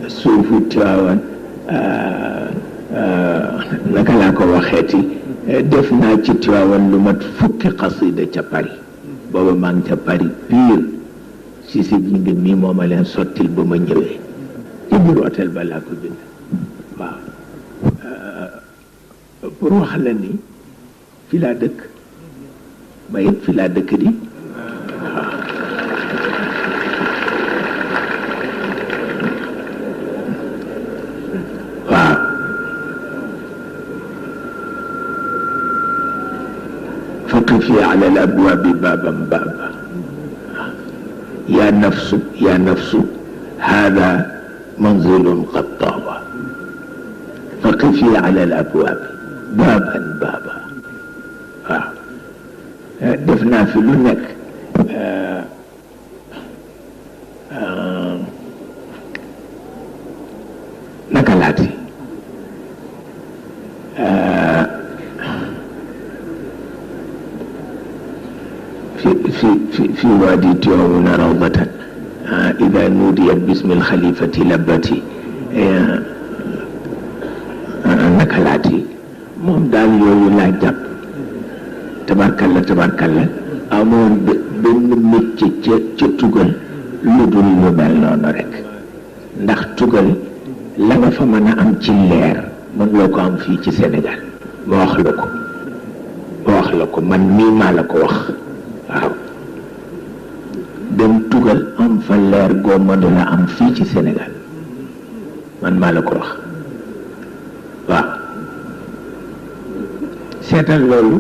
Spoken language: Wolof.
suufu Tiwaawan naka laa ko waxeeti def naa ci Tiwaawan lu mat fukki xasida ca Paris booba maa ngi ca Paris pire si si ji ngi mii moo ma leen sottil ba ma ñëwee ci biir hôtel ba laa ko bind waaw pour wax la ni fi laa dëkk ma it fi laa dëkk di waaw فقفي على الأبواب بابا بابا يا نفس هذا منزل قد طاب فقفي على الأبواب بابا بابا دفنا في لونك نكلاتي في وادي تيوان روضة إذا نودي باسم الخليفة لبتي نكلاتي moom daal yooyu laa jàpp tabarkalla amoon benn métier ca tugal lu dul lu mel noonu rek ndax tugal la nga fa mën a am ci leer mën loo ko am fii ci Sénégal ma wax la ko man mii maa la ko wax waaw dem tugal am fa leer goo mënula am fii ci Sénégal man maa la ko wax waaw seetal loolu